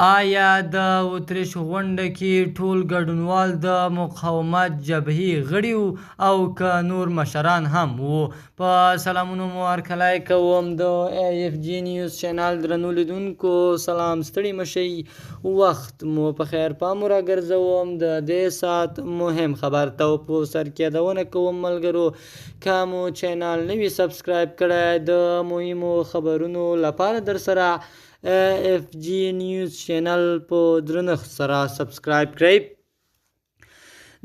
آیا د اتریش غونډه کې ټول ګډونوال د مقاومت جبهې غړي وو او که نور مشران هم وو؟ په سلامونو مو هرکلی کوم د ای اف جي نیوز چینل درنو لیدونکو. سلام، ستړي مشئ، وخت مو په خیر. پام راګرځوم د دې ساعت مهم خبر ته په سر کې یادونه کوم ملګرو، که مو چینل نه وي سبسکرایب کړی د مهمو خبرونو لپاره در سره اف جی نیوز چینل په درنښت سره سبسکرایب کړئ.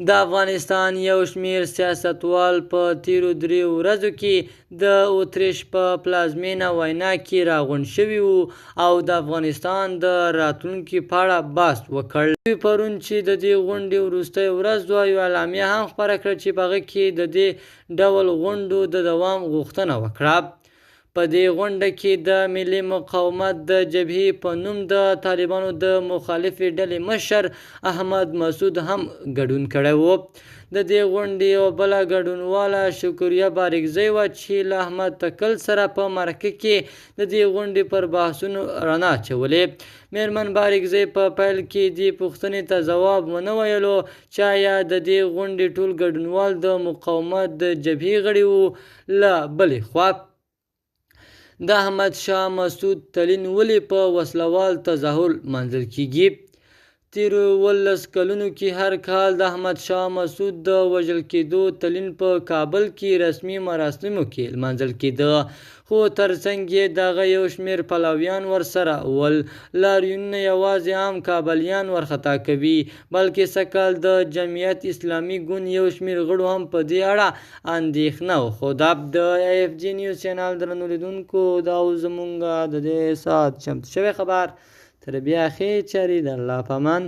د افغانستان یو شمېر سیاستوال په تیرو 3 ورځو کې د اتریش په پلازمینه وینا کې راغونډ شوي وو او د افغانستان د راتلونکي په اړه بحث وکړ. پرون چې د دې غونډې وروستۍ ورځ وه، یوه اعلامیه هم خپره کړه چې په هغه کې د دې ډول غونډو د دوام غوښتنه وکړه. په دې غونډه کې د ملي مقاومت د جبهې په نوم د طالبانو د مخالفې ډلې مشر احمد مسعود هم ګډون کړی و. د دې غونډې یوه بله ګډونواله شکریه بارکزۍ وه چې له احمد تکل سره په مرکه کې د دې غونډې پر بحثونو رڼا اچولې. میرمن بارکزۍ په پیل کې دې پوښتنې ته ځواب ونه ویلو چې آیا د دې غونډې ټول ګډونوال د مقاومت د جبهې غړي وو. له بلې خوا د احمد شاه مسعود تلین ولې په وسلوال تظاهر لمانځل کیږي؟ تیرو 17 کلونو کې هر کال د احمد شاه مسعود د وژل کېدو تلین په کابل کې رسمي مراسمو کې لمانځل کېده، خو ترڅنګ یې دغه یو شمېر پلویان ورسره ول. لاریونونه یوازې عام کابلیان ورخطا کوي، بلکې سږکال د جمعیت اسلامي ګوند یو شمېر غړو هم په دې اړه اندېښنه وښوده. د اف جي نیوز چینل درنو لیدونکو، دا و زمونږ د دې ساعت چمتو شوی خبر. تر بیا ښې چارې، د الله په امان.